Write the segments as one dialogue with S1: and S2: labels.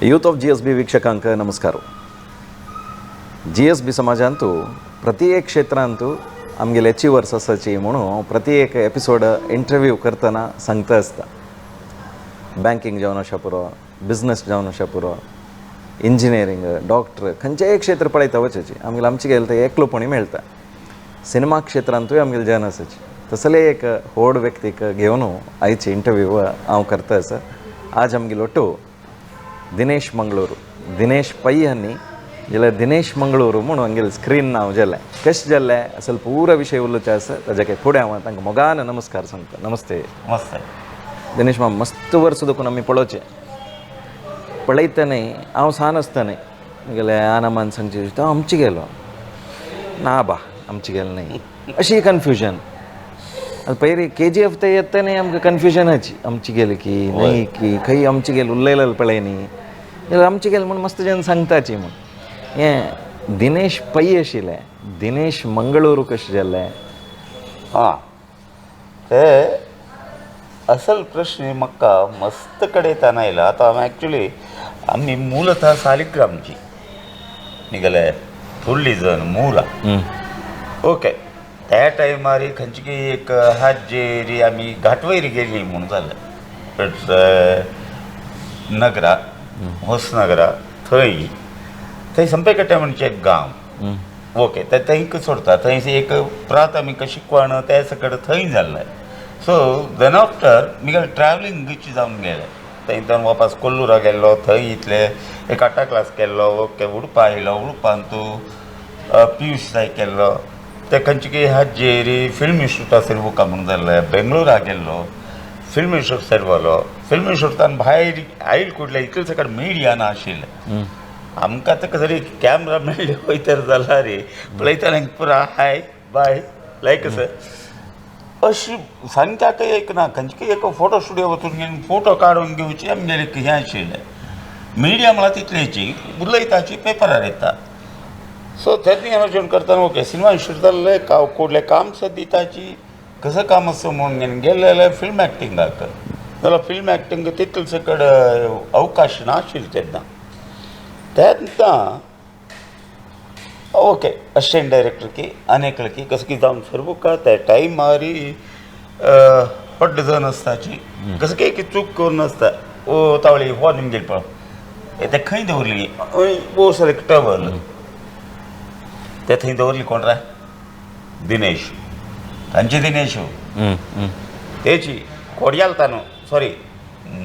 S1: Youth of GSB ವೀಕ್ಷಕಾಂಕ ನಮಸ್ಕಾರ. GSB समाजांतू प्रति एक क्षेत्रांतू आमगेले अचिवर्स आसाची म्हणून हांव प्रति एक एपिसोड इंटरव्यू करतना सांगता आसता. बँकींग जावन आसा पुरो, बिजनस जावन आसा पुरो, इंजिनियरींग, डॉक्टर, खंयचेय क्षेत्र पळयता वचची आमगेले आमचे गेले ते एकलोपणी मेळटा. सिनेमा क्षेत्रांतूय आमगेले जन आसाची. तसले एक व्हड व्यक्तीक घेवन आयची इंटरव्यू हांव करता आसा. आज आमगेलो टो दिनेश मंगळूर, दिनेश पै हांणी जाल्यार दिनेश मंगळूर म्हणून हांगेलें स्क्रीन नांव जालें. कशें जालें असल पुरो विशय उलोवचें आसा. ताज्या फुडें हांव तांकां मोगान नमस्कार सांगता. नमस्ते.
S2: मस्त.
S1: दिनेश माम, मस्त वर्स दुखून आमी पळोवचें पळयतना हांव सान आसतना गेले आनामान सांगचे तो आमचे गेलो ना बा, आमचे गेलो न्ही, अशी कन्फ्युजन. पयली केजीएफ ते येता न्ही, आमकां कन्फ्युजनाची आमची गेली की न्ही, की खंय आमची गेल उलयलें पळय न्ही जाल्यार आमची गेल म्हूण मस्त जन सांगताची. म्हूण हें दिनेश पै आशिल्लें, दिनेश मंगळूर कशें जालें?
S2: हां, ते असल प्रश्न म्हाका मस्त कडेन येताना आयला. आतां हांव एक्चुली आमी मूलतः सालिग्रामची निघाले, फुडली जण मुला. ओके, त्या टायमार खंयची एक हाजेरी आमी घाटवयर गेली म्हूण जालें. नगरा, होसनगरा, थंय थंय संपेकट्टे म्हणचे एक गांव. ओके, ते थंय सोडता, थंय एक प्राथमीक शिकवण त्या सकट थंय जाल्लें. सो then after मुगेलें ट्रॅवलिंगची जावन गेलें. थंय थंय वापस कोल्लुरा गेल्लो, थंय इतले एक आठा क्लास केल्लो. ओके, उडपा आयलो, उडपान तूं पीयूष साय केल्लो. ते खंयची की हाजेरी फिल्म इन्स्टिट्यूटा सर्वका म्हणून जाल्लें. बेंगळुरा गेल्लो, फिल्म इन्स्टिट्यूट सर्वलो. फिल्म इन्स्टिट्यूटान भायर आयल कुडले, इतले सकट मिडिया नाशिल्लें आमकां. ताका जरी कॅमरा मेळ्ळे वयतर जाल्यार रे पळयतना पुरा हाय बाय लायक सर अशी सांगता. एक ना खंयची एक फोटो स्टुडियो वचून फोटो काडून घेवची आमगेले हें आशिल्लें. मिडिया म्हळ्यार तितलेची उलयताची पेपरार येता. सो तेन्ना हांव करतना ओके सिनेमा इन्स्टिट्यूट जाल्लें का कुडलें काम सद दिताची, कसं काम आसा म्हणून गेल्लें फिल्म एक्टिंगाक. जाल्यार फिल्म एक्टिंग तितले सकड अवकाश नाशिल्ले तेन्ना. तेन्ना ओके असिस्टंट डायरेक्टर की अनेक की कसं की जावन सर्व त्या टायमारी व्हड जण आसताची, कसं की एक चूक करून आसता. ओ तावळी हो निमगेल पळय, ते खंय दवरली ओ सर एक टवल ते थंय दवरली. कोण रे? दिनेश, तांचे दिनेश. तेची कोडयाल तानो, सॉरी,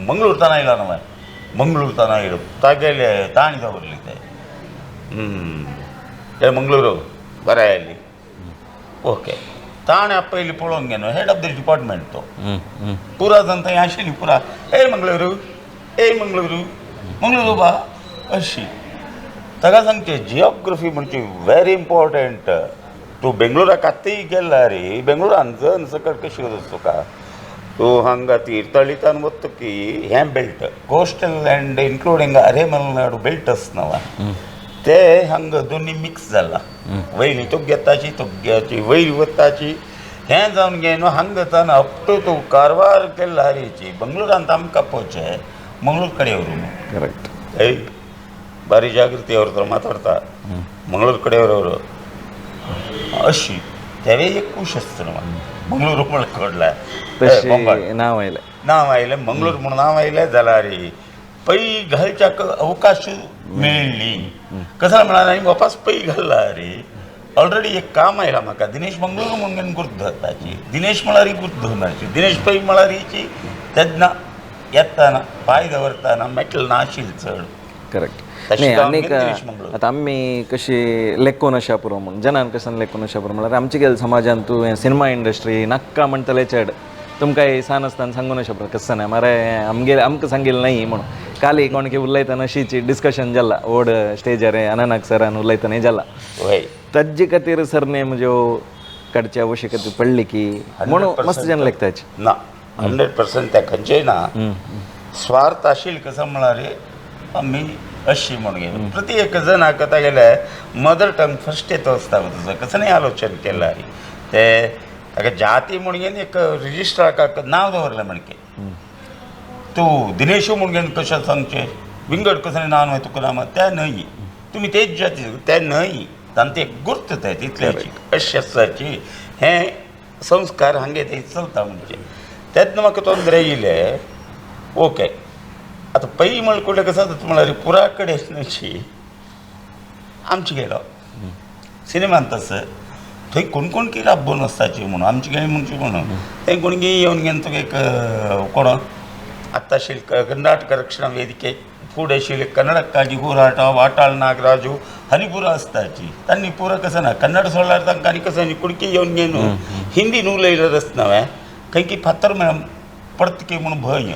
S2: मंगळूर ताना आयला न्हय, मंगळूर ताना आयलो तागेले ताणी दवरली ते. ते मंगळूर बरें आयली. ओके, ताणें पयलीं पळोवन घेवन हेड ऑफ the department तो पुरा जावन थंय आशिल्ली पुरा, ए मंगळुरू, ए मंगळुरू, मंगळुरू बा अशी. ताका सांगचें जियोग्रफी म्हणजे व्हेरी इम्पॉर्टंट. तूं बेंगळुराक आतांय गेला रे, बेंगळुरान जन सकट कशी वता तुका, तूं हांगा तीर्थळीतान वता की हें belt, coastal and including अरे मलनाडू बेल्ट आसा न्हय, ते हांगा दोनी मिक्स जाला. वयली तुग्गेताची तुग्ग्याची वयली वताची हें जावन गे न्हू. हांगा तान अप टू तूं कारवार केल्ला हरीची बंगळुरान आमकां पोवचें मंगळूर कडेन व्हरूं.
S1: करेक्ट.
S2: ಏಯ್ ಭಾರಿ ಜಾಗೃತಿ ಅವ್ರ ಹತ್ರ ಮಾತಾಡ್ತಾ ಮಂಗಳೂರು ಕಡೆಯವರವರು अशी तेवे एक खूश आसता मंगळूर म्हळ्यार कडले.
S1: तशें नांव आयलें.
S2: नांव आयलें मंगळूर म्हणून नांव आयलें. जाल्यार पै घालच्याक अवकाश मेळ्ळी. कसं म्हळ्यार हांवें वापस पै घालला रे, ऑलरेडी एक काम आयला म्हाका दिनेश मंगळूर म्हणून गुर्त धरताची. दिनेश म्हळ्यार गुर्त धरनाची, दिनेश पै म्हळ्यार तेन्ना येताना पांय दवरताना मेटल नाशिल्लें चड.
S1: करेक्ट.
S2: तशें
S1: न्ही
S2: जावन
S1: आनीक
S2: दिनेश मंगळूर.
S1: आतां आमी कशी लेखून अशा पुरो म्हूण जनान कशन लेखून अशा पुरो म्हळ्यार आमचे गेले समाजान तूं हें सिनेमा इंडस्ट्री नाक्का म्हणटले चड. तुमकां सान आसतना सांगून अशें पुरो कसं ना मरे आमगेले आमकां सांगिल्लें न्ही म्हणून. काली कोण की उलयतना अशीच डिस्कशन जाला व्हड स्टेजार अननाग सरान उलयतना जाला.
S2: वय.
S1: ताजे खातीर सरनेम ज्यो काडचे आवश्यकता पडली की म्हणून मस्त जन लेखताची.
S2: ना, 100% त्या खंयचेय ना स्वार्थ आशिल्ले. कसं म्हळ्यार आमी अशी म्हणून गेले प्रति एक जण तागेले मदर टंग फर्स्ट येतो आसता तुजो. कसं नाही आलोचन केलं ते ताका जाती म्हणून एक रजिस्ट्राक नांव दवरलें म्हणके तूं दिनेशू म्हणून कशें सांगचें. विंगड कसं नान तुका नाम त्या न्हय तुमी तेच जाती त्या न्हय तांचे एक गुर्त ते तितल्याची अशें आसाची हे संस्कार हांगे ते चलता म्हणजे तेन्ना म्हाका तोंदरे येयले ओके. आतां पै म्हणल्यार कसं जाता म्हणल्यार पुरा कडेन न्हय आमचे गेलो सिनेमान तसं थंय कोण कोण की राबोवन आसताची म्हणून आमची गेली म्हणची म्हणून थंय कोण गी येवन घेवन तुका एक कोण आत्तां कर्नाटक रक्षण वेदिके फुडें आशिल्ले कन्नडक्काजी होराट वाटाळ नागराजू हांणी पुरो आसताची तांणी पुरो कसं ना कन्नड सोडल्यार तांकां आनी कसं कुडकी येवन घेवन हिंदी न्हू उलयल्यार आसना हांवें खंय की फातर पडत की म्हणून भंय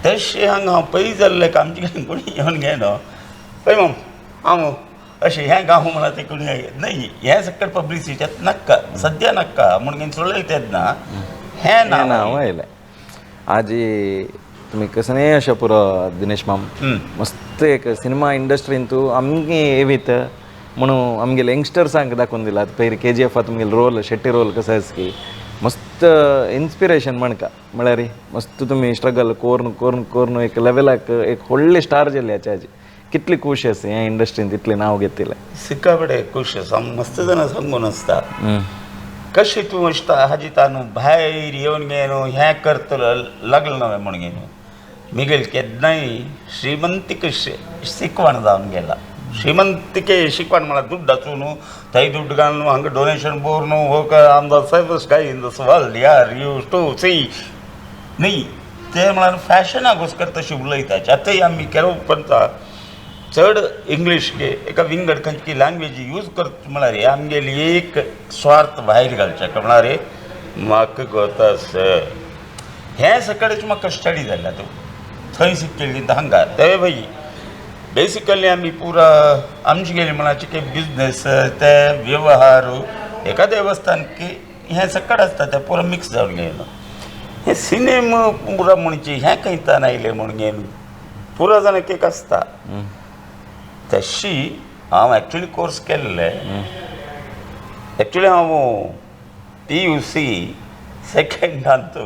S2: तशें हांगा हांव पै जाल्लें का आमचे कडेन कोणी येवन घेयना पळय माम हांव अशें हें गांव म्हणा तें कोणी न्हय हें सकट पब्लिसिटी नाका सद्या नाका म्हणून सोडलें तेन्ना हें
S1: नांव आयलें. आजी तुमी कसं न्ही अशें पुरो दिनेश माम मस्त एक सिनेमा इंडस्ट्रीन तूं आमगे येवीत म्हणून आमगेले यंगस्टर्सांक दाखोवन दिलात. पयर के जी एफा तुमगेलो रोल शेट्टी रोल कसो आसा की मस्त इन्स्पिरेशन म्हणका म्हळ्यार मस्त तुमी स्ट्रगल करून करून करून एक लेवलाक एक व्हडले स्टार जाल्ले हाचे आजी कितली खूश आसा ह्या इंडस्ट्रीन तितलें नांव घेतिल्लें.
S2: सिक्काबडे खूश आसा मस्त जाणां सांगून आसता कशें तूं अशें हाजी तानू भायर येवन गे न्हू हें करतलो लागलो नवें म्हणून गे न्हू मिगेल केन्नाय श्रीमंतीक शिकवण जावन गेला. श्रीमंतिके शिकवण म्हळ्यार दुड्ड आसूं न्हू थंय दुड्ड घालून हांगा डोनेशन बोर न्हू हो आम the safest guy in this world यार you to see न्ही ते म्हळ्यार फॅशनाक वचकर तशी उलयताचे. आतांय आमी केलो पंता चड इंग्लीश गे एका विंगड खंयची लँग्वेज यूज करता म्हळ्यार आमगेली एक स्वार्थ भायर घालचे म्हळ्यार म्हाका गोता सर हें सकाळीच म्हाका स्टडी जाल्लें आतां थंय शिकलेली हांगा ते भाई बेसिकली आमी पुरा आमचे गेली म्हणाचे की बिजनेस ते व्यवहार एका देवस्थान की हें सकट आसता तें पुरा मिक्स जावन गेलो हें सिनेमा पुरा म्हणचे हें खंयतान आयलें म्हणून घेवन पुरा जाण एक एक आसता. तशी हांव एक्चुली कोर्स केल्ले एक्चुली हांव PUC सेकेंडांत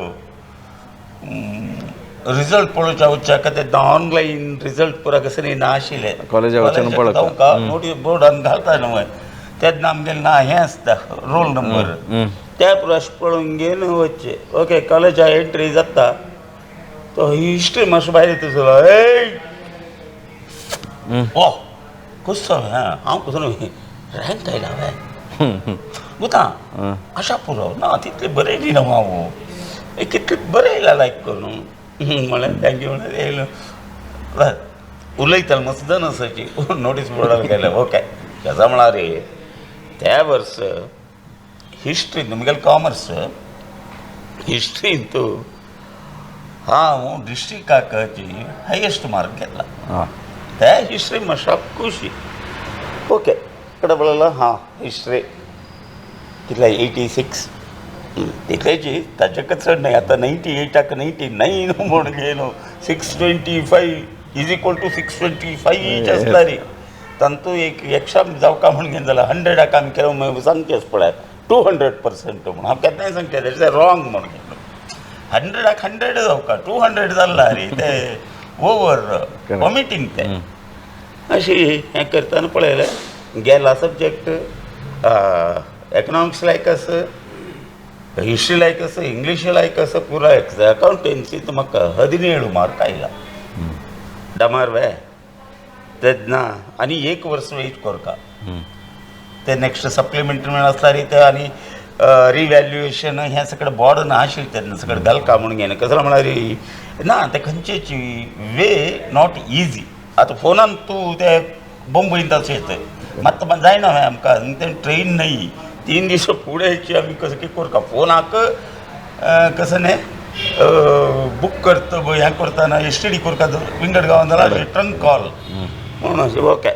S2: रिजल्ट पळोवच्या वचच्या तेन्ना ऑनलायन रिजल्ट पुरा कसं ना आशिल्लें
S1: कॉलेजा वचून पळोवका
S2: नोटीस बोर्डान घालता न्हय तेन्ना आमगेलें ना हें आसता रोल नंबर त्या पुरा पळोवन घेवन वचचें ओके कॉलेजा एंट्री जाता तो हिस्ट्री मातसो भायर येता सगळो ए ओ कसो हांव कसो न्हय रँक आयला हांवें गुता आशा पुरो ना तितलें बरयली ना हांव कितलें बरयलां लायक करून म्हणलें thank you म्हणलें येयलो उलयतालो मस्त जाण आसाची नोटीस बोर्डार गेले ओके केजा म्हळ्यार रे त्या वर्स हिस्ट्री म्हगेलें कॉमर्स हिस्ट्रीन तूं हांव डिस्ट्रिक्टाची हायेस्ट मार्क घेतला त्या हिस्ट्री मातशा खुशी ओके कडे पळयलो हां हिस्ट्री कितले 86 तितल्याची ताच्याक चड न्हय आतां 98 99 म्हणून घे न्हू 625 is equal to 625 आसता रे तांतू एक एक्स्ट्रा जावका म्हणून घेवन जाल्यार 100 आमी केलो सांगचेंच पळय 200% म्हणून हांव केन्नाय सांगचें that is wrong म्हणून 100 100 जावका 200 जाल्ला रे ते ओवर वॉमिटींग ते अशी हें करतना पळयलें गेला सब्जेक्ट इकनॉमिक्स लायक आसा हिस्ट्री लायक आसा इंग्लीश लायक आसा पुराय अकावंटन्सीत म्हाका 17 मार्क आयला डमार वे तेन्ना आनी एक वर्स वेट कोरका ते नेक्स्ट सप्लिमेंटरी आसता रे ते आनी रिव्हॅल्युएशन हें सगळें बोर्ड ना आशिल्लें तेन्ना सगळें घालका म्हणून घेवन कसो म्हळ्यार ना ते खंयचेच वे not easy. आतां फोनान तूं ते बंबईंत अशें येता मात जायना हांवें आमकां ते ट्रेन न्हय 3 दीस फुडें आमी कसं की कोरका फोनाक कसं न्हय बूक करता हें करतना STD कोरका विंगड गांवांत जाल्यार ट्रंक कॉल म्हणून अशें ओके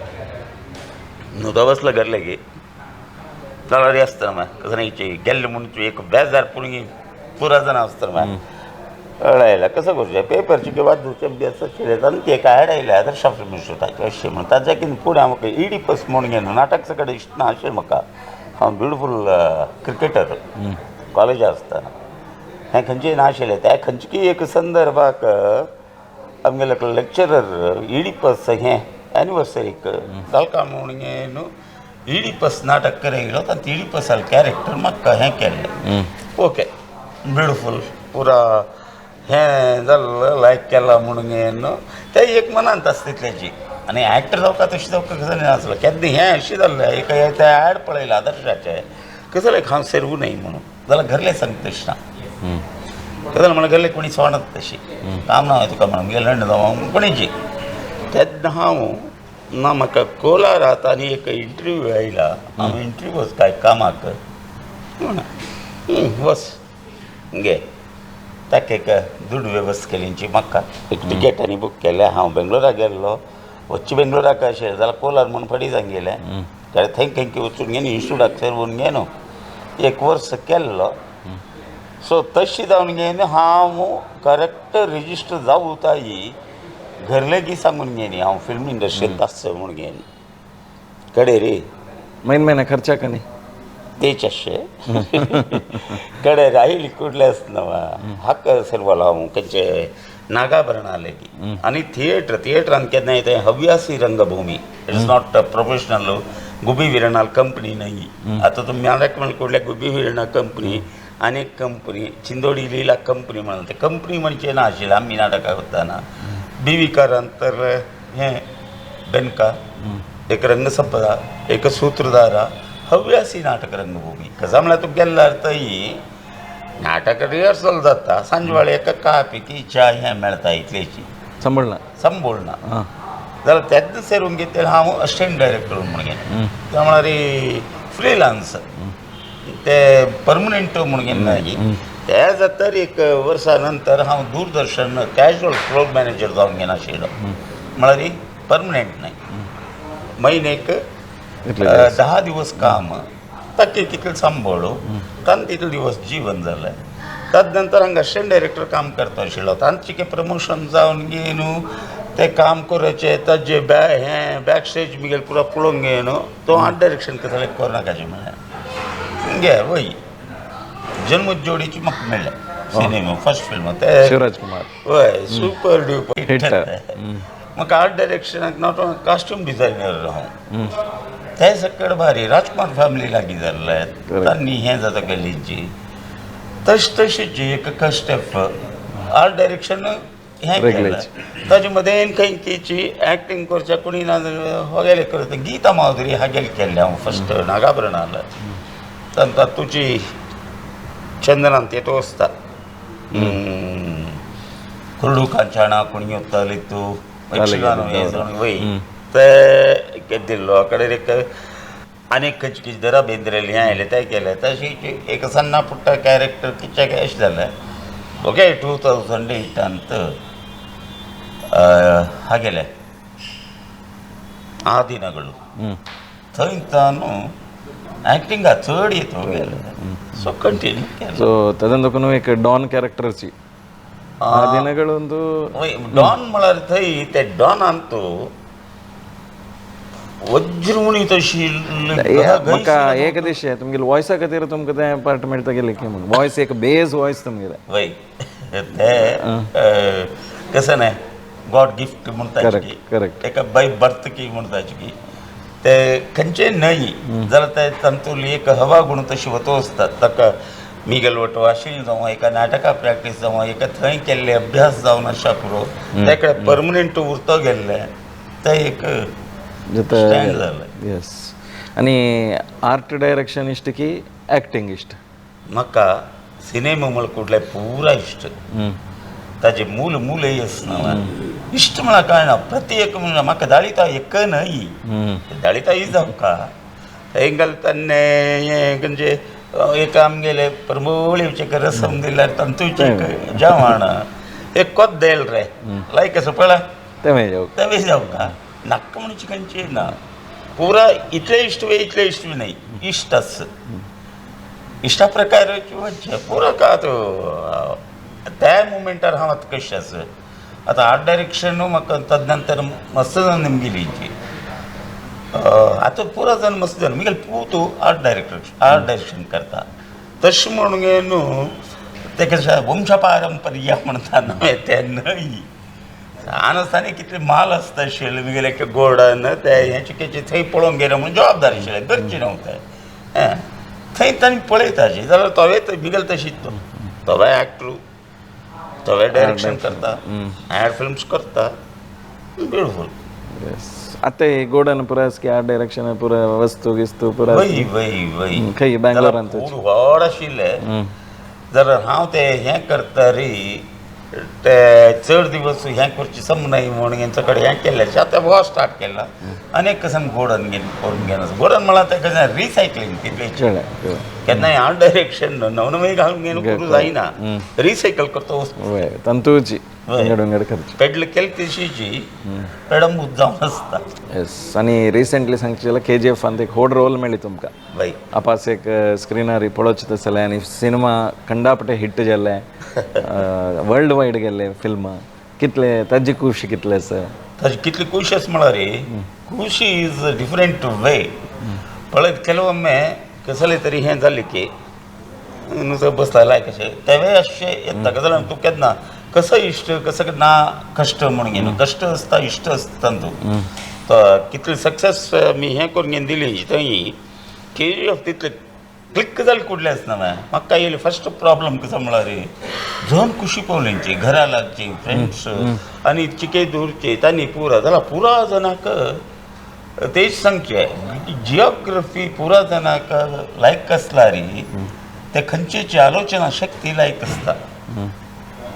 S2: न्हू बसलो घरले की जाल्यार आसतना मागीर कसं न्हय गेल्ले म्हणून एक बेजार पूण पुरा जाणां आसतना मागीर कळायला कसं करूचें पेपरची किंवा वाचूचे अभ्यास आशिल्ले आनी ते एक ॲड आयले आदर्श इन्स्टिट्यूटाचे अशें म्हणून ताच्या कितें फुडें हांव म्हाका इडिपस म्हणून घेवन नाटक सगळें इश्ट ना अशें म्हाका हांव ब्युटिफूल क्रिकेटर कॉलेजा आसतना हें खंयचें नाशिल्लें त्या खंयची एक संदर्भाक आमगेले लेक्चरर इडिपस हें एनिवर्सरीक तालका म्हणून न्हू इडिपस नाटक करयलो तांत इडिपसाल कॅरेक्टर म्हाका हें केल्लें. ओके ब्युटिफूल पुरा हें जाल्लें लायक केलां म्हणून न्हू तें एक मनांत आसता तितल्याची. आनी एक्टर जावका तशें जावका कसलें नासलो केन्ना हें अशें जाल्लें एक तें एड पळयलां आदर्शाचें कसलें हांव सेर्वू न्हय म्हणून जाल्यार घरले सांगता तशें ना कदल म्हणल्यार घरले कोणी सोडत तशी काम ना तुका म्हणून गेले लंड जावं कोणीची. तेन्ना हांव ना म्हाका कोलारात आनी एक इंटरव्यू आयला हांव इंटरव्यू वच काय कामाक म्हणून वच गे ताका एक दुड वेवस्था केली म्हाका एक टिकेट आनी बूक केलें. हांव बेंगलोराक गेल्लो वच्चे बेंगलोराक अशें जाल्यार कोलार म्हूण फडी जावन गेलें कारण थंय खंय वचून घेवन इन्स्टिट्यूटाक सेरवून घेवन एक वर्स केल्लो. सो तशी जावन घेवन हांव करेक्ट रजिस्टर जावं ताई घरलेगी सांगून घेनी हांव फिल्म इंडस्ट्रींत आसचो म्हूण घेवन कडे रे
S1: म्हयन म्हयन्या खर्चाक न्ही
S2: तेच अशें कडे राहील कुडलेच नवा हाका सरवालो हांव खंयचे नागाभरणा लेगी आनी थिएटर थिएटरान केन्ना येता Havyasi Rangbhoomi it is not professional Gubbi Veeranna company न्हय. आतां तुमी नाटक म्हणल्यार कुडल्या गुबी विराणा कंपनी आनी एक कंपनी चिंदोडी लीला कंपनी म्हणून ते कंपनी म्हणजे ना आशिल्लें आमी नाटकां करतना बी व्ही कारान तर हें बेनका एक रंगसंपदा एक सूत्रधारा हव्यासी नाटक रंगभूमी कसा म्हळ्यार तूं गेल्यार थंय नाटक रिहर्सल जाता सांजवेळा एका कापी की च्या हें मेळटा इतल्याची
S1: सांबाळना
S2: संबोळना
S1: आं
S2: जाल्यार तेन्ना सेरून घेतलें हांव असिस्टंट डायरेक्टर म्हणून गेलें. त्या म्हळ्यार फ्रिलान्स ते परमनंट म्हणून घेना ते जातर एक वर्सा नंतर हांव दूरदर्शन कॅज्युअल फ्लोर मॅनेजर जावन घेना आशिल्लो म्हळ्यार परमनंट न्हय म्हयनेक
S1: इतले दीस.
S2: 10 दिवस काम ताके तितलें सांबाळो तान तितले दिवस जीवन जालें. तद नंतर हांगा असिस्टंट डायरेक्टर काम करता आशिल्लो तांचे प्रमोशन जावन गे न्हू ते काम करचे ताजे बॅ हें बॅक स्टेज मिगेल पुरो पळोवंक गे न्हू तो आर्ट डायरेक्शन कसलें करनाकाचें म्हळ्यार गे वय जन्मजोडीची म्हाका मेळ्ळें सिनेमा फर्स्ट फिल्म ते
S1: शिवराज कुमार
S2: वय सुपर ड्युपर
S1: हिट.
S2: म्हाका आर्ट डायरेक्शनाक not costume designer हांव ते सकड भारी राजकुमार फॅमिली लागीं जाल्ले तांणी हें जाता गल्लीची तश तशीच एक स्टेप आर्ट डायरेक्शन हें केलें. ताजे मदें खंय किची एक्टींग करच्या कोणी ना वगैरे करता गीता माधुरी हागेल केल्लें हांव फर्स्ट नागाभरणाल तातूची चंदनान तेटो आसता कुरडू कांचाणा कोणी तू वय ते दिल्लो कडेन एक आनीक खंयची कितें दरा बेंद्रेली हें आयलें तें केलें तशी एक सन्ना पुट्टा कॅरेक्टर कित्याक अशें जालें. ओके 2008 हागेलें आ दिनಗಳು थंय न्हू एक्टिंगा चड येतो सो कंटिन्यू केलें.
S1: ಸೊ तदन एक डॉन कॅरेक्टरची ಆ ದಿನಗಳೊಂದು
S2: डॉन म्हळ्यार थंय ते डॉनान तूं वज्रमुणी तशी
S1: म्हाका एक दिशे तुमगेले वॉयसा खातीर तुमकां तें पार्ट मेळटा गेलें की म्हणून वॉयस एक बेज वॉयस तुमगेलें
S2: वय ते कसं नाही गॉड गिफ्ट म्हणटा
S1: करेक्ट करेक्ट
S2: एका बाय बर्थ की म्हणटा की ते खंयचे न्हय जाल्यार ते तातूंतली एक हवा गुण तशी वतो आसता ताका मिगेल वटो आशिल्लो जावं एका नाटका प्रॅक्टीस जावं एका थंय केल्ले अभ्यास जावन आशा पुरो ते परमनंट उरतो गेल्ले ते एक स्टँड जालें.
S1: येस. आनी आर्ट डायरेक्शन इश्ट की एक्टिंग इश्ट?
S2: म्हाका सिनेमा म्हळ्यार कुडले पुरा इश्ट ताजे मूल मूल आसना इश्ट म्हळ्यार काय ना प्रत्येक म्हणल्यार म्हाका दाळिता एक न्हय दाळिता ही जावका थंय तन्ने हें खंयचे एक आमगेले परमोळी रसम दिल्यार तांतूचे जेवण एक कोद्देल रे लायक असो पळय
S1: तें जावं
S2: तें जावका नाका म्हणचे खंयचे ना पुरा इतले इश्ट वे इतले इश्ट बी न्हय इश्ट आस इश्टा प्रकाराची वच्चें पुरा का त्या मुमेंटार हांव आतां कशें आसा आतां आर्ट डायरेक्शन म्हाका तदनंतर मस्त जावन निमगेली आतां पुरा जावन मस्त जावन मुगेले पूत आर्ट डायरेक्टर आर्ट डायरेक्शन करता तशें म्हणून गे न्हू तें कशें वंश पारंपर्य म्हणटा न्हय तें न्हय ल्हान आसतना कितले माल आसता आशिल्ले मुगेले गोर्डन ते हें चिकेचे थंय पळोवंक गेले म्हणून जबाबदारी आशिल्ले गरजे न्हू तें. थंय तांणी पळयताशी जाल्यार तोवे मुगेले तशीच तो तोवे एक्टर, तोवे डायरेक्शन करता, ॲड फिल्म्स करता. ब्युटिफूल.
S1: आतां हे गोडन पुरा की आर्ट डायरेक्शन पुरा वस्तू गिस्तू पुरा.
S2: वय वय वय.
S1: खंय बेंगलोरांत?
S2: खूब व्हड आशिल्लें जाल्यार हांव ते हें करता रे, ते चड दिवस हें करचें समनाय म्हूण हेंचे कडेन हें केल्लें. आतां हो स्टार्ट केला आनी एक कसम गोडन घेवन करून घेना. गोडन म्हळ्यार तें कशें रिसायकलींग तितलें.
S1: कळ्ळें कळ्ळें.
S2: केन्नाय आर्ट डायरेक्शन नव नवे घालून घेवन करूं जायना, रिसायकल करता वस्तू.
S1: वय, तंतूची विंगड विंगड करची.
S2: पेडल केले तशीची पेडम जावन आसता.
S1: येस, आनी रिसेंटली सांगचें जाल्यार केजीएफांत एक व्हड रोल मेळ्ळी तुमकां.
S2: वय.
S1: आपास एक स्क्रिनार पळोवचें तसलें आनी सिनेमा खंडापटे हिट जाल्लें, वर्ल्ड वायड गेल्ले फिल्म. कितले ताजी खुशी कितले आसा?
S2: ताजी कितली खुशी आसा म्हळ्यार खुशी is different वे. पळयत ಕೆಲವೊಮ್ಮೆ कसले तरी हें जालें की नुस्तें बसला लायक अशें तेवें अशें येता. गजाल तूं केन्ना कसो इश्ट कसो ना कश्ट म्हणून घेवन कश्ट आसता, इश्ट आसता तूं तो कितले सक्सेस मी हें करून घेवन दिली थंय केजीएफ तितले क्लिक जालें कुडलें आसना. म्हाका येयलें फस्ट प्रॉब्लम कसो म्हळ्यार जण खुशी पावलेंची घरा लागची फ्रेंड्स आनी चिके दूरचे तांणी पुरा जाल्यार पुरा जणांक तेच सांगचें जिओग्राफी पुरा जणांक लायक आसला रे, ते खंयचेची आलोचना शक्ती लायक आसता.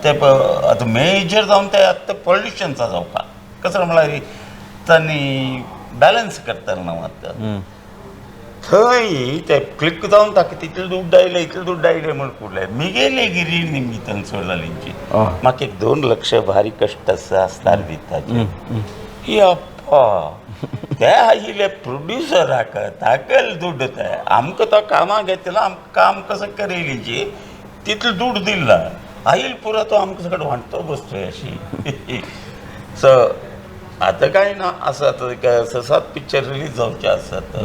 S2: ते आतां मेजर जावन ते आतां पॉलिटिशन्सा जावपा कसो म्हळ्यार तांणी बॅलन्स करताले न्हू. आतां थंय ते क्लिक जावन ताका तितले दुड्ड आयले, इतले दुड्ड आयले म्हूण कुडले मिगेले गिरी निमित्तान सोडला. म्हाका एक 2 लक्ष भारी कश्ट आसा आसतार दिताचे ही अप्पा ते आयिल्ले प्रोड्युसराक ताकल दुड्ड ते आमकां तो कामाक घेतला, आमकां काम कसो करेलीची तितलो दुड्ड दिला आयल पुरो तो आमकां सगळें वांटतो बसतोय अशी. सो आतां कांय ना आसा, आतां 6-7 पिक्चर रिलीज जावचे आसात.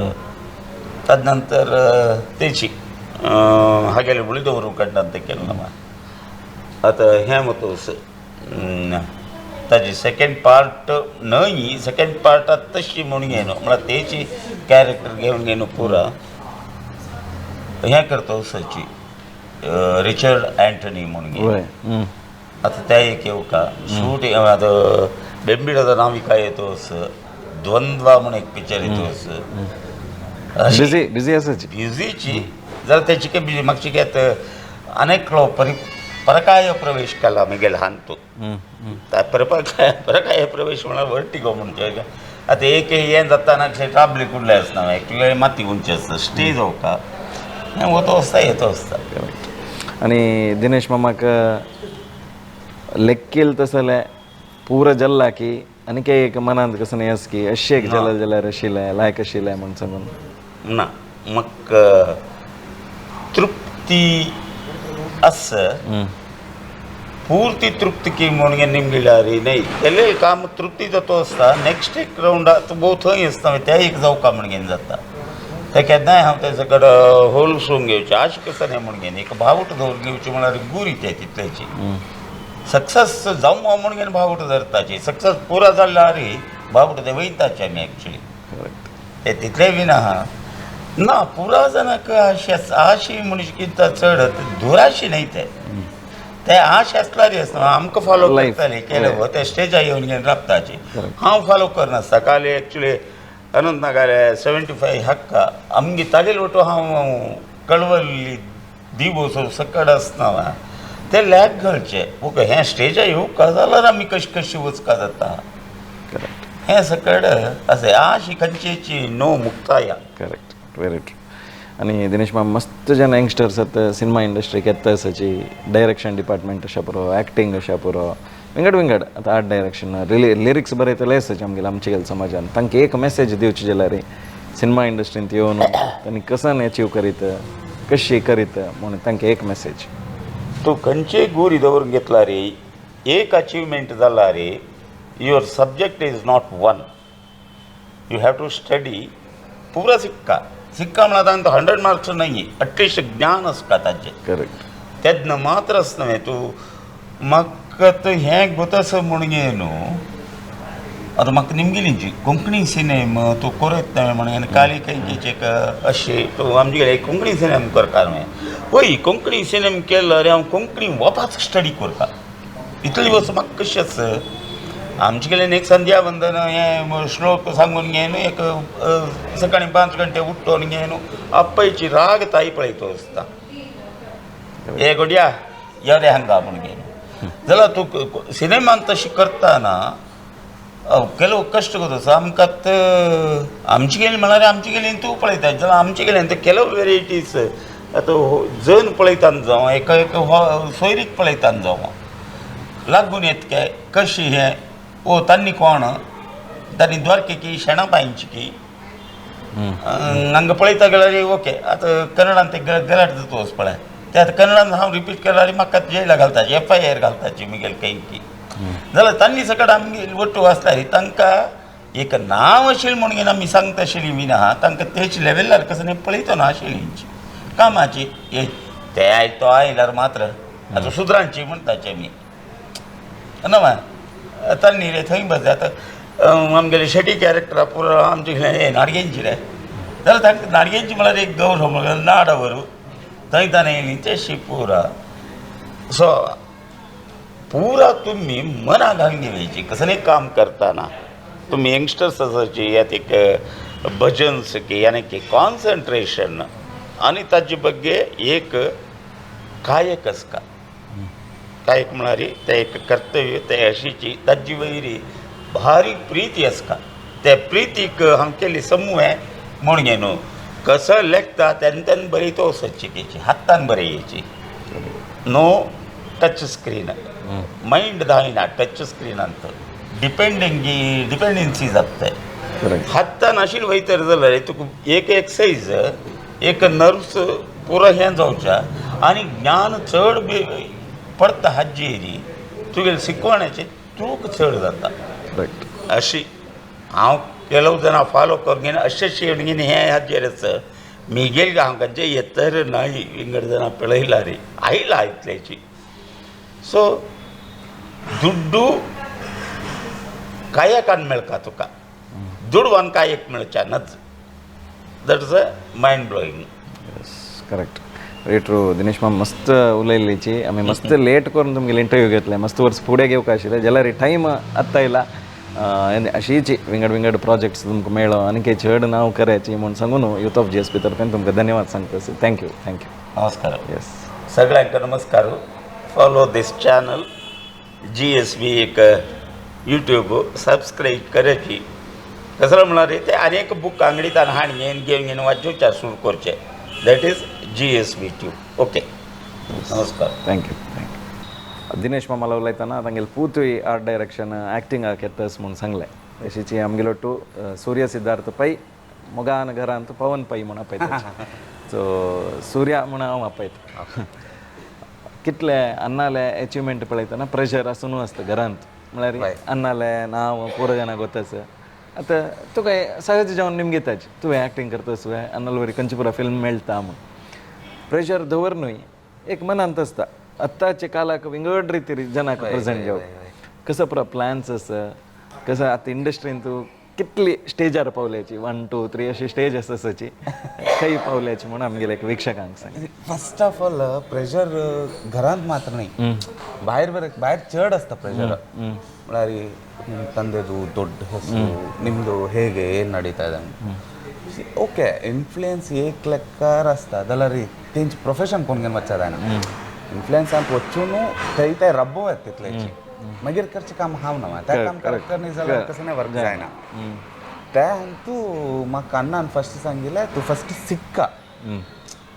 S2: तदनंतर तेची हागेले बुळी दवरूंक कडल्यान तें केलें ना. आतां हें मतो ताजी सेकेंड पार्ट न्हय, सेकेंड पार्ट आतां तशी म्हणून घेयना म्हळ्यार तेची कॅरेक्टर घेवन घेवन पुरा हें करता सची रिचर्ड अँटनी म्हणून घेवन. आतां त्या एक येवका शूट. आतां बेंबिडाचो नांव काय येतो द्वंद्वा म्हणून एक पिक्चर येतो.
S1: बिझी बिझी आसाची.
S2: बिझीची जाल्यार तेची काय बिझी म्हाका कितें अनेक परकाय प्रवेश केला मागीर ल्हान तूं परकाय प्रवेश म्हळ्यार वर्टिगो म्हणचे. आतां एक हें जाता ना ट्राबली कुडले आसना एक्चुअली माती उंची आसता स्टेज जावका हें वतो आसता येतो आसता.
S1: आनी दिनेश मामाक लेक्कील तसलें पुरा जल्ला की आनी काय एक मनांत कसं न्ही आस की अशें एक जल्ला जाल्यार आशिल्लें लायक आशिल्लें म्हूण सांगून?
S2: ना, म्हाका तृप्ती आसा, पूर्ती तृप्ती की म्हणून निमगिल्यार न्हय केलें काम तृप्ती जातो आसता. नेक्स्ट एक रावंड आतां भोव थंय आसता त्या एक जावका म्हण घेवन जाता ते केन्नाय हांव तेजे कडेन होलसून घेवचें अशें कसं न्हय म्हण घेवन एक भावट दवरून घेवची म्हळ्यार गुरी ते तितल्याची सक्सेस जावं म्हण घेवन भावट धरताची सक्सेस पुरा जाल्यार भावट ते वयताचे आमी एक्चुली ते तितलें बी ना ना पुरा जाणांक अशी आशी म्हणून कितें चड दुराशी न्हय ते ते आश आसल्यार आसना आमकां फॉलो करताले केले ते स्टेजार येवन घेवन राबताची हांव फॉलो करनासता. काल एक्चुली अनंतनागाले 75 हक्क आमगे तागेले वटो हांव कळवल्ली दिवस सकड आसना ते लॅक घालचे ओके हें स्टेजार येवका जाल्यार आमी कशी कशी वचका जाता हें सकड अशें आश खंयचेची नो मुक्ताया.
S1: Correct, very true. आनी दिनेश माम मस्त जन यंगस्टर्स आतां सिनेमा इंडस्ट्रीक येता आसाची डायरेक्शन डिपार्टमेंट अशें पुरो, एक्टींग अशें पुरो, विंगड विंगड आतां आर्ट डायरेक्शन लिरिक्स बरयतले आसाचे आमगेले आमचे गेले समाजान तांकां एक मॅसेज दिवची जाल्यार सिनेमा इंडस्ट्रींत येवन तांणी कसन एचीव करीत कशी करीत म्हणून तांकां एक मॅसेज.
S2: तूं खंयचीय गोरी दवरून घेतला रे एक अचिवमेंट जाला रे your subject is not one, you have to study पुरा सिक्का सिक्का म्हळ्यार तांकां 100 मार्क्स न्हय एटलिस्ट ज्ञान आसता ताजें.
S1: करेक्ट.
S2: तेन्ना मात्र आसना न्हय तूं म्हाका म्हाका हें गोतास म्हणून न्हू आतां म्हाका निमगेली कोंकणी सिनेम तूं करत म्हणून काली खंयची एक अशें तूं आमचे कडेन कोंकणी सिनेम करता न्हय पळय कोंकणी सिनेम केलो रे हांव कोंकणी वपाच स्टडी करता इतले वर्स म्हाका कशें आसा आमचे कडेन एक संध्या वंदन हें श्लोक सांगून घे न्हू एक सकाळी 5 घंटे उठ्ठोन घे न्हू आपयची राग ताई पळयतो आसता हे गोडया यो रे हांगा म्हूण घे जाल्यार तूं सिनेमान तशें करतना ಕೆಲವು कश्ट करता आमकां आमचे गेली म्हळ्यार आमचे गेली तूं पळयता जाल्यार आमचे गेल्यान ते ಕೆಲವು वेरायटीज आतां जन पळयता जावं एका एक सोयरीक पळयता जावं लागून येत काय कशी हें ओ तांणी कोण तांणी द्वारकेकी शेणां पांयची की हांगा पळयता गेल्यार ओके आतां कन्नडान ते गलाट जाता वच पळय ते आतां कन्नडान हांव रिपीट केल्यार म्हाका जेला घालताची एफ I R घालताची मुगेल खंय जाल्यार तांणी सकट आमगे ಒಟ್ಟು आसता तांकां एक नांव आशिल्लें म्हणून आमी सांगता आशिल्ली बी ना तांकां तेच लेवलार कसो पळयतो ना आशिल्ली कामाची हे ते आयतो आयल्यार मात्र आतां सुद्रांची म्हणटाचे आमी ना तांणी रे थंय बस आतां आमगेले शेटी कॅरेक्टर पुरो आमचे हे नाडगेंची रे जाल्यार तांकां नाडगेंची म्हळ्यार एक गौरव म्हळ्यार नाडावर थंय ताणें येयली तेशी पुरा सो पुरा तुम्ही मना घालून घ्यायची कसं काम करताना तुम्ही यंगस्टर्स असायची यात एक भजन्स की यानी की कॉन्सन्ट्रेशन आणि ताजे बग्गे एक कायक आसता कायक म्हळ्यार ते एक कर्तव्य ते अशीची ताजी वयरी भारी प्रीती आसता त्या प्रितीक हांव केल्ली समूह म्हूण घे न्हू कसं लेखता तेन्ना तेन्ना बरयतो वचची हातान बरयाची नो टच स्क्रीन मायंड धायना टच स्क्रीन अंत डिपेंडिंग डिपेंडन्सी जाता हातान आशिल्लें वयतर जाल्यार तुका एक एक्सरसाइज एक नर्व्स पुरो हें जावच्या आनी ज्ञान चड पडटा हाजेर तुगेले शिकवण्याचें तूक चड जाता. अशी हांव ಕೆಲವು ಜನ ಫಾಲೋ करून अशें शेणगीन हें हाजेरच मिगेल हांव जे येतर नाही विंगड ಜನ पळयला रे आयला इतल्याची. सो दुड्डू कायकान मेळका तुका दुडवान कायक मेळच्या नच. That is a mind blowing.
S1: Correct very true. Dinesh माम मस्त उलयल्लीची आमी मस्त लेट करून तुमगेले इंटरव्यू घेतले मस्त वर्स फुडें घेवंक आशिल्लें जाल्यार टायम आत्तां येयला अशीच विंगड विंगड प्रोजेक्ट्स तुमकां मेळ्ळो आनी चड नांव करायची म्हूण सांगून यूथ ऑफ जीएसबी तर्फेन तुमकां धन्यवाद सांगता. Thank you. Thank you.
S2: नमस्कार.
S1: येस
S2: सगळ्यांक नमस्कार. फॉलो this channel GSB एक यूट्यूब सबस्क्राईब करायची कसं म्हळ्यार ते आनी एक बूक अंगडीतान हाण घेवन घेवन घेवन वाचोवच्या सुरू करचें. That is GSB tube. Okay नमस्कार.
S1: Thank you. Thank you. Dinesh मामाला उलयतना तांगेले पूतूय आर्ट डायरेक्शन एक्टिंगाक येतस म्हूण सांगलें. तशीची आमगेलो ಒಟ್ಟು सूर्य सिद्धार्थ पै मोगान घरांत पवन पै म्हूण आपयता. सो सूर्या म्हूण हांव आपयता. कितले अन्नाले एचिवमेंट पळयतना प्रेशर आसून आसता घरांत म्हळ्यार अन्नाले नांव पुरो जाणां गोतस आतां तुका सहज जावन निमगिताच तुवें एक्टींग करतस तुवें अन्नाल वरी खंयची पुरो फिल्म मेळटा म्हूण प्रेशर दवर न्हय एक मनांत आसता. आत्ताच्या काळाक विंगड रितीर जनाक प्रेझेंट जावप कसो पुरो प्लॅन्स आसा कसं आतां इंडस्ट्रीन तूं कितली स्टेजार पावल्याची 1 2 3 अशी स्टेज आसा तशी खंय पावल्याची म्हणून आमगेले एक वीक्षकांक सांग.
S3: फर्स्ट ऑफ ऑल प्रेशर घरांत मात्र नाही भायर भायर चड आसता ಪ್ರೆಷರ್. म्हळ्यार ನಿಮ್ಮ ತಂದೆದು ದೊಡ್ಡ ಹೆಸರು ನಿಮ್ಮದು ಹೇಗೆ ಏನು ನಡೀತಾ ಇದೆ. ಓಕೆ ಇನ್ಫ್ಲೂಯೆನ್ಸ್ ಏಕ್ ಲೆಕ್ಕಾರ आसता जाल्यार तेंची प्रोफेशन कोण घेवन वचता जायना इन्फ्लुएन्स आनी वचून थंय ते रब्बो येता तितल्याची मागीर करचें काम हांव ना तें काम करेक्ट न्ही जाल्यार कसं नाही वर्क जायना. ते अंतू म्हाका अण्णान फस्ट सांगिल्लें तूं फस्ट सिक्का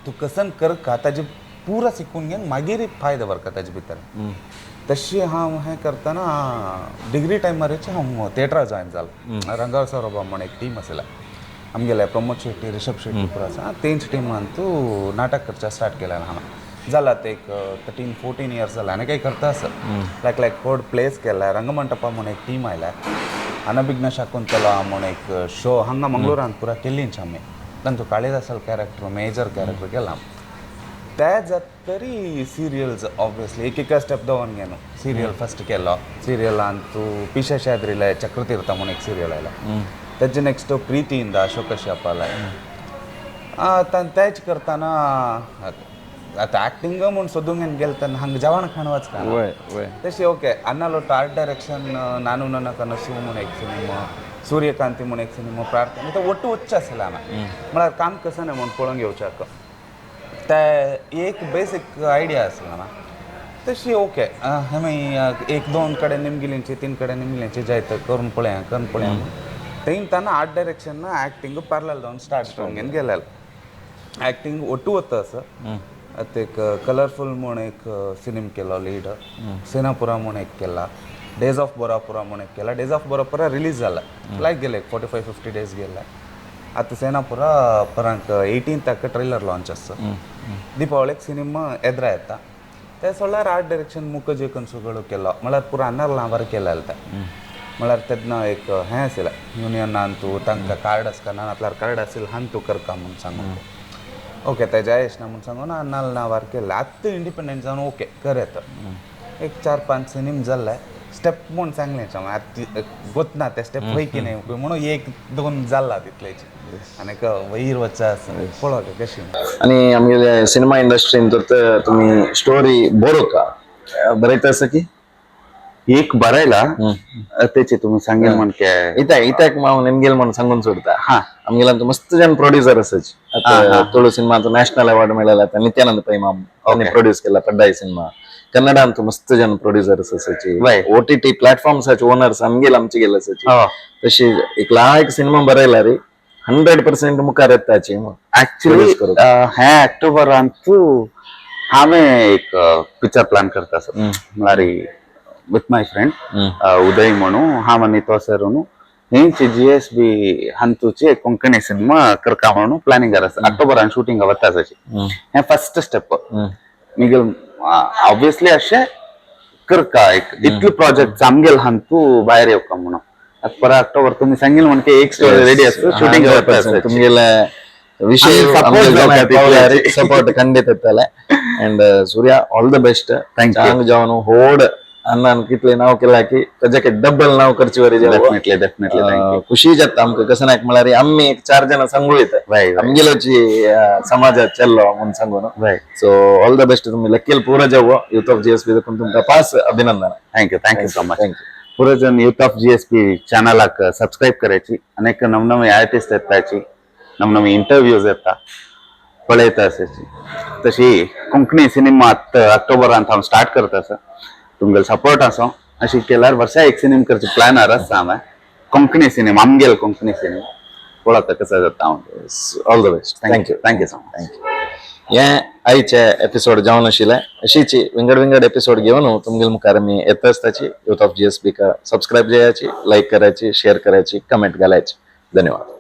S3: तूं कसन करका ताजे पुरा शिकून घेवन मागीर फायदो व्हरका ताजे भितर. तशी हांव हें करतना डिग्री टायमारच हांव थिएटराक जॉयन जालो. रंगार सौरभ म्हण एक टीम आशिल्ला आमगेले प्रमोद शेट्टी ऋषभ शेट्टी पुरो आसा तेंच टिमांतू नाटक करचें स्टार्ट केलें हांवें. जाला ते एक 13-14 इयर्स जाला आनी काही करता आसा. लायक लायक व्हड प्लेस केला रंगमंटपा म्हूण एक टीम आयल्या अनभिज्ञ शाकुंतला म्हूण एक शो हांगा मंगळुरांत पुरा केल्लीच आमी तांचो काळिदासाल कॅरेक्टर मेजर कॅरेक्टर केला. ते जाता तरी सिरियल्स ऑब्वियसली एक एका स्टेप दवरून घेನು सिरियल फस्ट केलो सिरियल तूं पिशाशाद्रिले चक्रतीर्थ म्हणून एक सिरियल आयला तेजे नेक्स्ट प्रीतीಯಿಂದ अशोक कश्यपाला तेच करतना आतां एक्टिंग म्हूण सोदूंक गेले तेन्ना हांगा जेवण खाण वचना
S1: वय वय
S3: तशी ओके अन्नालोट आर्ट डायरेक्शन नानू नन्न कनसु म्हूण एक सिनेमा सूर्यकांती म्हूण एक सिनेमा प्रार्थना ते ಒಟ್ಟು वच्चे आसले हांवें म्हळ्यार काम कसं न्हय म्हूण पळोवंक येवच्याक ते एक बेसीक आयडिया आसलो ना तशी ओके आमी एक दोन कडेन निमगिलींची तीन कडेन निमगिलींची जायत करून पळया करून पळया थंय ताना आर्ट डायरेक्शन एक्टिंग पॅरलल जावन स्टार्ट करून गेलेले एक्टिंग ಒಟ್ಟು वता आसा आतां एक कलरफूल म्हूण एक सिनेम केलो लीड सेनापुरा म्हूण एक केला डेज ऑफ बोरापुरा म्हूण एक केला डेज ऑफ बोरापुरा रिलीज जाला लायक गेले 45 50 डेज गेले आतां सेनापुरा परांक 18th trailer launch आसा दीपावळीक सिनेमा एद्रा येता ते सोडल्यार आर्ट डायरेक्शन मुखजे कनसुಗಳು केलो म्हळ्यार पुरा अन्नार वर केलेले ते म्हळ्यार तेन्ना एक हें आशिल्लें युनियन तूं तांकां कार्ड आसतना नातल्यार कार्ड आशिल्लें हांग तूं करता म्हूण सांगून ओके तेज्या येशना म्हूण सांगून अन्नाल नांवार केलें आतां इंडिपेंडंट जावन ओके कर येता एक 4-5 सिनेम जाल्ले स्टेप म्हूण सांगलें आतां गोत ना ते स्टेप वय की न्हय म्हणून 1-2 जाला तितलेच आनी वयर वचा आसा पळोवया कशी.
S1: आणि आमगेले सिनेमा इंडस्ट्रीन तर तुम्ही स्टोरी बरोवका बरयता आसा की
S2: एक बरायला त्याचे तुम्ही सांगेल म्हण के
S1: इत्याक इत्याक हांव निमगेल म्हणून सांगून सोडता.
S2: हा.
S1: आमगेला मस्त जण प्रोड्युसर आसाच. आता तुळू सिनेमाचो नॅशनल अवॉर्ड मेळ्ळा आता नित्यानंद पै माम त्यांनी प्रोड्यूस केला पड्डाई सिनेमा. कन्नडांत मस्त जण प्रोड्युसर्स असायचे. OTT प्लॅटफॉर्म्साचे ओनर्स आमगेल आमचे गेले असायचे. तशी एक लायक सिनेमा बरयला रे 100% मुखार येताची.
S2: ऍक्च्युली
S1: Produce करूक.
S2: हे ऑक्टोबरांतू हांवें एक पिक्चर प्लॅन करता सर म्हळ्यार विथ my friend उदय म्हणू हांव आनी तो सर न्हू हेंची GSB हंतूची एक कोंकणी सिनेमा करका म्हणून प्लॅनिंग आसा. ऑक्टोबरान शूटिंग वता आसाची. हें फर्स्ट स्टेप मिगेल ऑब्वियसली अशें करका एक इतले प्रोजेक्ट आमगेल हंतू भायर येवका म्हणून. आतां परत ऑक्टोबर तुम्ही सांगेल म्हण की एक स्टोरी रेडी आसा शूटिंग वता आसाची.
S1: तुमगेले विषय
S2: आमी support जावका तितले.
S1: सपोर्ट खंडित येतले. And Surya all the best.
S2: Thank you.
S1: चांग जावन होड अण्णान कितले नाव केला की ताज्या डबल नाव करची वरी जावं.
S2: Definitely definitely thank you.
S1: खुशी जाता आमकां कसं नायक म्हळ्यार आमी एक 4 जण सांगू येता
S2: Right, right.
S1: आमगेलोची समाजात चल्लो म्हणून सांगू.
S2: Right.
S1: So all the best. तुम्ही लक्कील पुरा जावं युथ ऑफ GSB तुमकां पास अभिनंदन.
S2: Thank you thank you so much.
S1: Thank you.
S2: पुरो जण युथ ऑफ GSB चॅनलाक सबस्क्राईब करायची. अनेक नवनवे आर्टिस्ट येताची नवनवे इंटरव्यूज येता पळयता असायची. तशी कोंकणी सिनेमा आतां ऑक्टोबरांत हांव स्टार्ट करता आसा. तुमगेलो सपोर्ट आसा अशी केल्यार वर्सा एक सिनेमा करचे प्लॅनार आसा हांवें. कोंकणी सिनेमा आमगेलो कोंकणी सिनेमा पळोवता कसो जाता हांव.
S1: All the best.
S2: Thank you thank you so much.
S1: Thank you. हे आयचे एपिसोड जावन आशिल्ले अशीच विंगड विंगड एपिसोड घेवन तुमगेल मुखार आमी येता आसताची. युथ ऑफ GSB का सबस्क्राईब जायाची, लाईक करायची, शेअर करायची, कमेंट घालायची. धन्यवाद.